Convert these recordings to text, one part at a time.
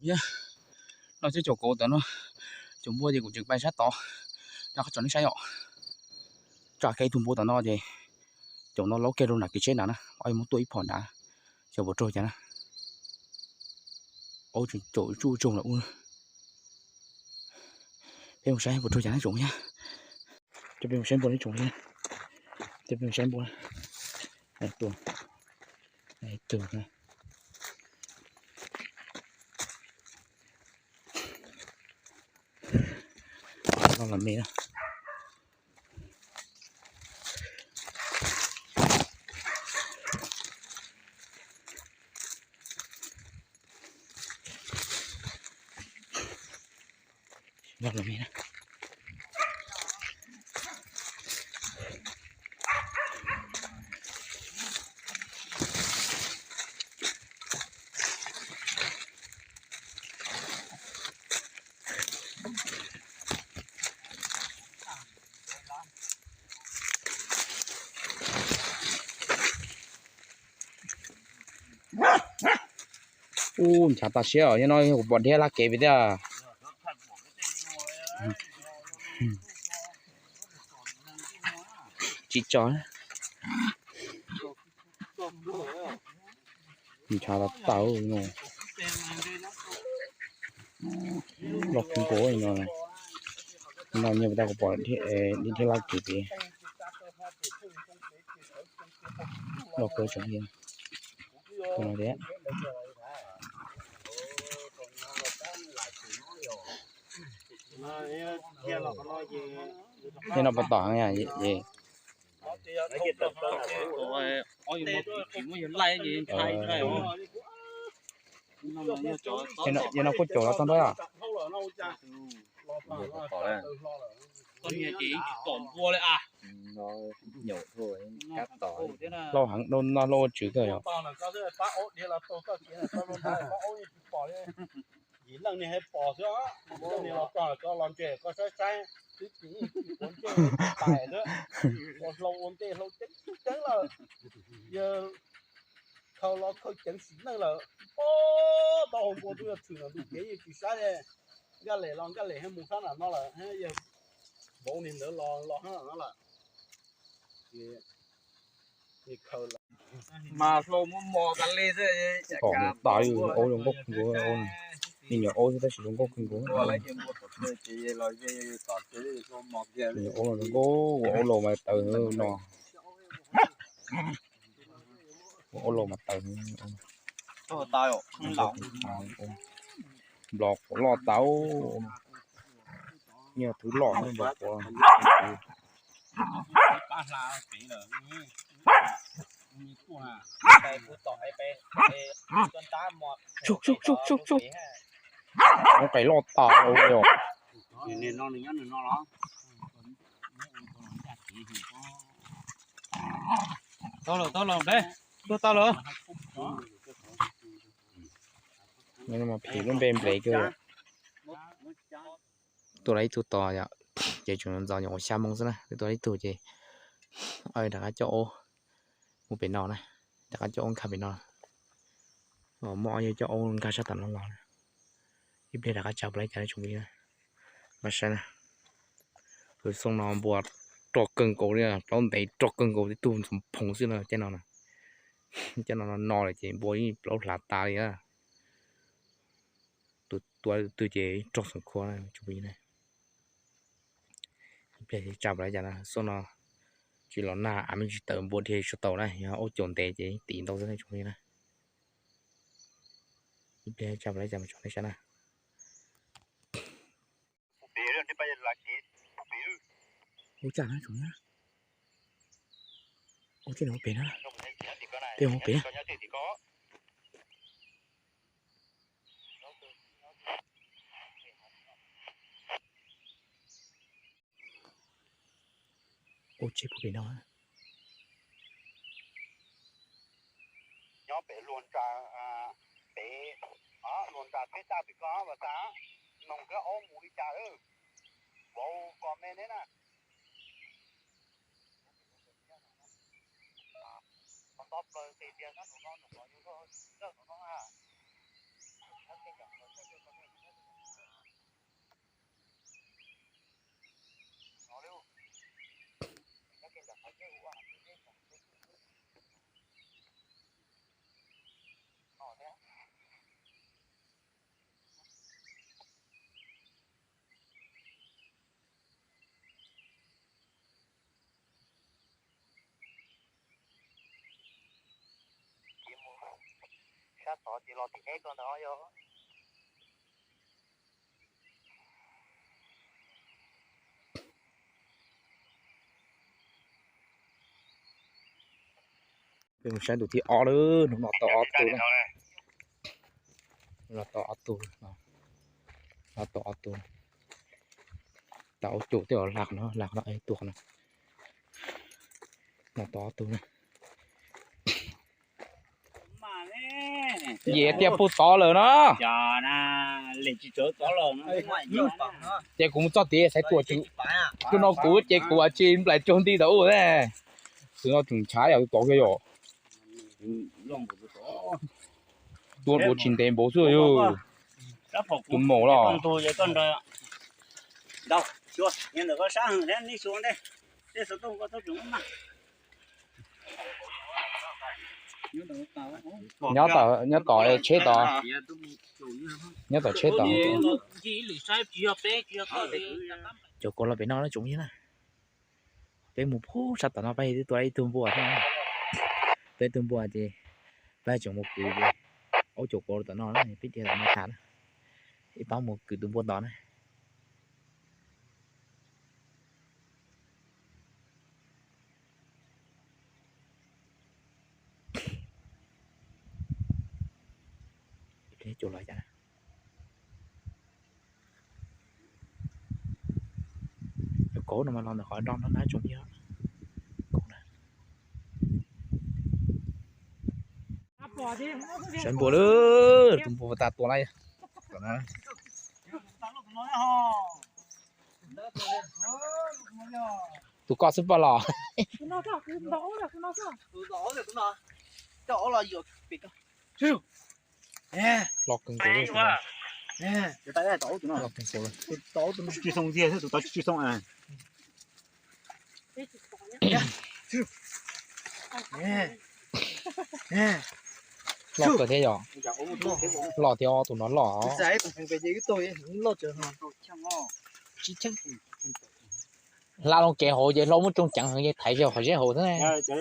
Yog no ces caum kauv tom no, caum npua ces kuv tseem pais sab tod, rau qhov tsom nej saib yom. Tsa kiag ib tug npua tom no ces caum no laub kiag rau nram kev tsheb nrad na, ob yuav muab tuaj ib phom nrad, xyov puas raug cas na. Aub tseem caum tsuj tsoog lawm ub. Peb mus saib puas raug cas na tsoom nyab. Coj peb mus saib npua na tsoom nyab. Coj peb mus saib npua. Tus, tus no los me na. Ub, nchav tas siab os, yog no kuv pom dhia laj kev pem thiab. Tsis tso. Nchav tas tas no. Loj kawg nkaus no. No nyias tau kuv pom dhia laj kev pem. Loj kawg tseem thiab. Tej no puas tom heev? Yog no kuj caum los txog nrab. Hlau heev, no hlau ua tswv kawg yom. Yim leej niag pom xwb, leej niag los txog lawm koj los ntseg koj saib saib, twb tsis quav ntsej pais xwb, ua hlau ua ntej hlau ceeb ceeb lawm, yawg khaws los khaws ceev sim neej lawm, pob tau hau npua twb yuav tshwm ntawm ntug kev yeej tsis saib li, Nkaj Lem los Nkaj Lem thiaj mus sab nram no lawm, yawg vauv niag ntawd los los sab nram no lawm. Mas hlau muab mos tas li xwb. Tom tas li, aub zoo nkauj kawg nkaus, me nyuam aub xwb tab sis zoo nkauj kawg nkaus. Me nyuam aub zoo nkauj, ua aub laus mas tawv no. Ua aub laus mas tawv. Nplos quav loj tau. Nyiaj twv loj nplos quav. Tsuj tsuj tsuj tsuj. Qev loj tas li os. Tau lawm, tau lawm, tuag tau lawm. Phim lub npe nplev kawg. Tuaj lawm ib tug tos yom, ces tseem ntxov nyuam qhuav xya moo xwb na, twb tuaj lawm ib tug ces rov qab coj aub mus pem no na, rov qab coj aub nkag pem no. Muaj ob yawg coj aub nkag sab tom no los, ib pliag rov qab tsa puas laib cas tsoom phooj ywg. Mas saib na, lub xyoo no npua rog kawg nkaus li, plaub ntev rog kawg nkaus, tib tug ntxoov phoov xwb no, caij no, caij no no no lawm ces npua yeej plaub hlav tas li. Tus tua tus twg ces rog xeem khua tsoom phooj ywg na. Ib pliag tsa puas laib cas na, xyoo no tsis los nag av me ntsis tawm npua dhia tsis tau na, yog aub caum ntev ces tim ntau xwb tsoom phooj ywg na. Ib pliag tsa puas laib cas mas tsom nej saib na. Ua cas na tsoom na. Ua tej no pem na. Peb mus pem na. Ua tsheb puag pem no. Nyob pem luag ntsa, pem luag ntsa teb taj pem ko vas tas, noog kab aub mus li cas, vauv kos me neb na. Qhov nto plaws tes tias sab nraum no nraum no yog zawj nraum no na. Tab tom ces los tim eb ko ntawd yog. Peb mus saib tus thib ob lawm, hnub no tau ob tug lawm. Hnub no tau ob tug, no tau ob tug. Tau ob tug tej zaum hla no, hla no tuag no. No tau ob tug na. Yim tias puag tod lawm no. Ces kuv mus txog tid xaiv tuam tswm rau no kuv ces kuv tsis nplaim tsaug nti tau ub ne. Tus no tseem ntshav yom, tus tod kiag yom. Tua dua tsis ntev npaum xwb yog. Tus maum los. Nyob tom, nyob tom tsheb tod. Nyob tom tsheb tod. Cov kauv los pem no tsoom yog na. Peb mus pub sab tom no peb twb tua ib tug npua thiab. Peb tug npua ces peb tseem mus kwv ces aub caum kauv tom no, peb dhia tom no tas na. Ib pab mus kwv tus npua ntawd na. Cov kauv no mas los ntawm qhov nroj no na tsoom phooj ywg. Saib npua lawm, tus npua tas tua na. Tus koj xwb poj los. Los kawg nkaus li. Los kawg nkaus li. Loj kawg thiab yom. Loj thiab, tus no loj. Hla loo kev hauv ces hlau muab tsoo ceev heev ces thaiv ze qhov zeb hauv xwb. Tsis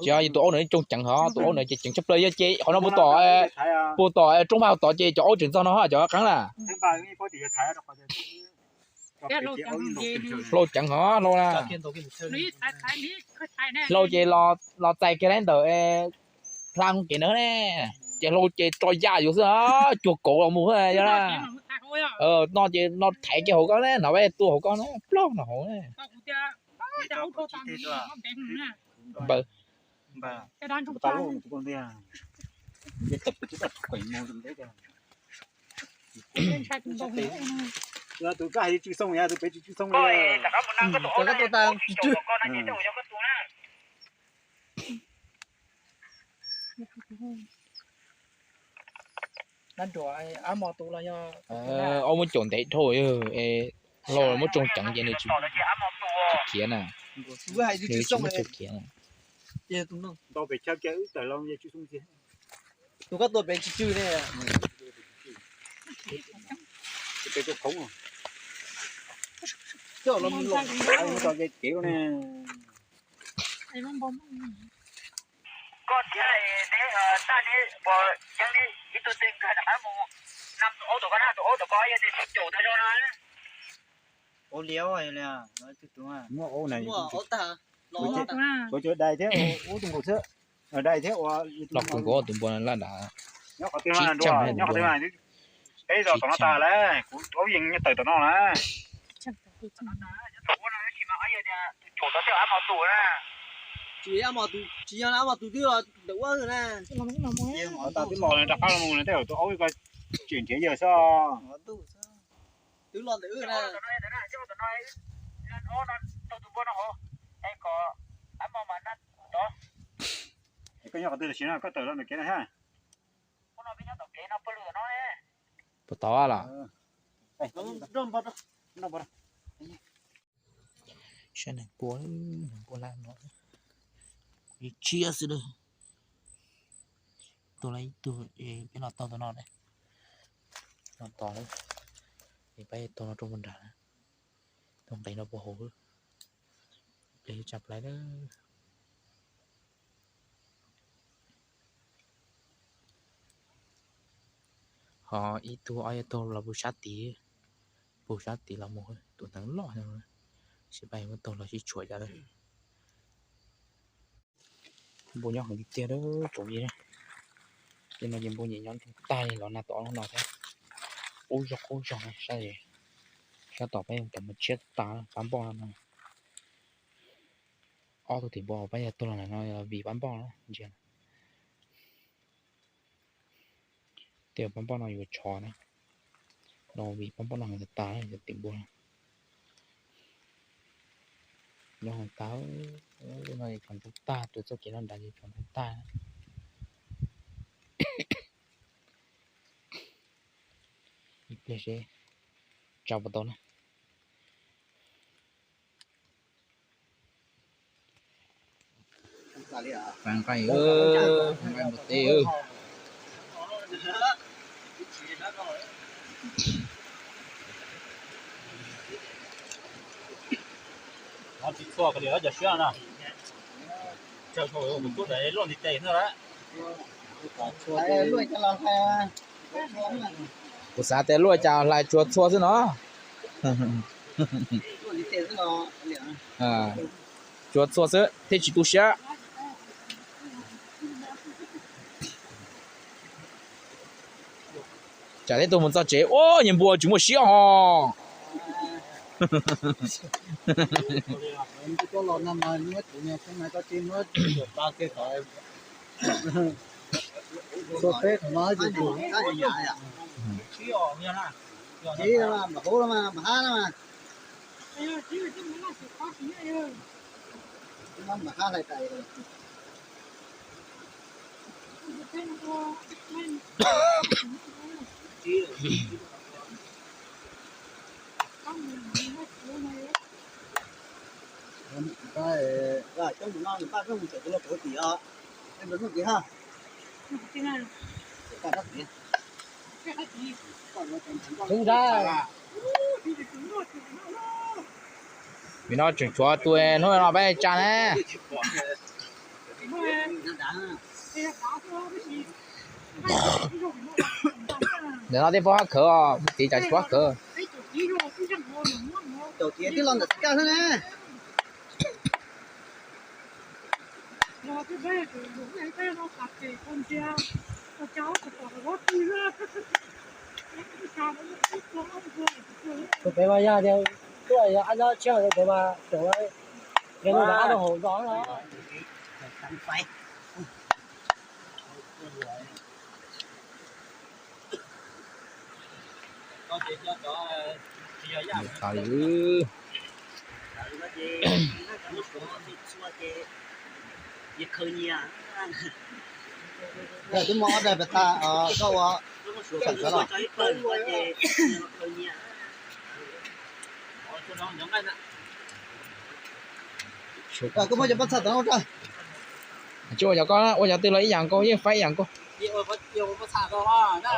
yog tus aub no tsoo ceev hov, tus aub no ces ceev tshaj plaws yog ces qhov no puag tom, puag tom roob vaj tod ces cov aub tseem txog no cov qeeb na. Hlau ceev hov hlau na. Hlau ces los txais kiag lawm ntawm hla loo kev ntawd ne. Ces hlau ces tso yam yus xwb, cuag kauv los mus yog na. No ces no thaiv kiag hauv ko na, no peb tua hauv ko na, ploj no hauv na. Npaws. Tus koj hais tsw xoo, tus pem tsw tsw xoo li. Aub muab caum ntev dhau, hlau muab tsoo ceev ces nws tsis khiav na. Nws tsis muab tsoo khiav na. Tus koj tua pem tsis tsw ne. Koj thiab neb tag neb puas yeej li ib tug twg nkag rov qab mus, nam tus aub tom koj na, tus aub tom koj yog tias tsis caum tag zog no. Muaj aub na, kuv cov dais thiab ub tus nkaus xwb. Dais thiab ua los kuv nkaus tus npua laj dav. Nyob qhov twg na, nyob qhov twg na, peb zos tom no tas lawm, kuv aub yeej nyob tawm tom no na. Tsis yog ab mos tus twb los ntawm ub na. Twb los rov qab los mus tej zaum tus aub ko tseem nrhiav yawg xwb. Twb los ntawm ub na. Koj nyob qhov twg tam sim no koj tawm los ntawm kev no ha. Puas tau los? Saib neeg pua, neeg pua lab no, kuv tsiab xwb lawm. Tua lawm ib tug, peb los tau tus no na. Los tos lawm, es peb tua no rau puag nrad na. Tus nqis no puag hauv, ple tsa plais lawm. Ib tug ob yog taug los puag sab tid, puag sab tid los mus tus neev loj no, sib pab muab taug los sib tshuam cas. Npua nyob heev tiag tiag tsoom yij. Tej no ces npua nyiam nyob nrug tag li los nag tom no thiab. Qub zog qub zog sab, sab tom peb cov mus tshiab tas pab npoj no. Ob tug tim npua pab yog tuag los no vim pab npoj no ntsia. Tej pab npoj no yuav tshov na, no vim pab npoj no tas tas cov tim npua no. Nyob heev tag, lub no tshov ntxeev tag, tuaj txoj kev no nrad ces tshov ntxeev tag. Ib pliag seb tsa puas tau na. Nqaij, nqaij npua teb. Tsis txhua li cov siab na. Luaj nti tes xwb. Kuv xav tias luaj cas hlais tsuag txhua xwb no. Tsuag txhua xwb thiaj tsis tu siab. Tsam tej tug mus txog tsev ua niag npua tsis muaj siab ho. Vim no tseem tshuav tus hnub no peb tsa ne. Ntawm no tej pab hab khawv os, tiv cas tsis pab khawv. Tus pem mas yog tias tuaj yog ab nyob tshiab tus pem mas tseem yog lub nram ab rau hauv zos no. Tas li. Twb muaj ob daig pes tas koj ua, koj muab cov pob txha tod ua rau. Tsis ua cov koj, ua cov twg los ib yam nkaus, yeej faib ib yam nkaus.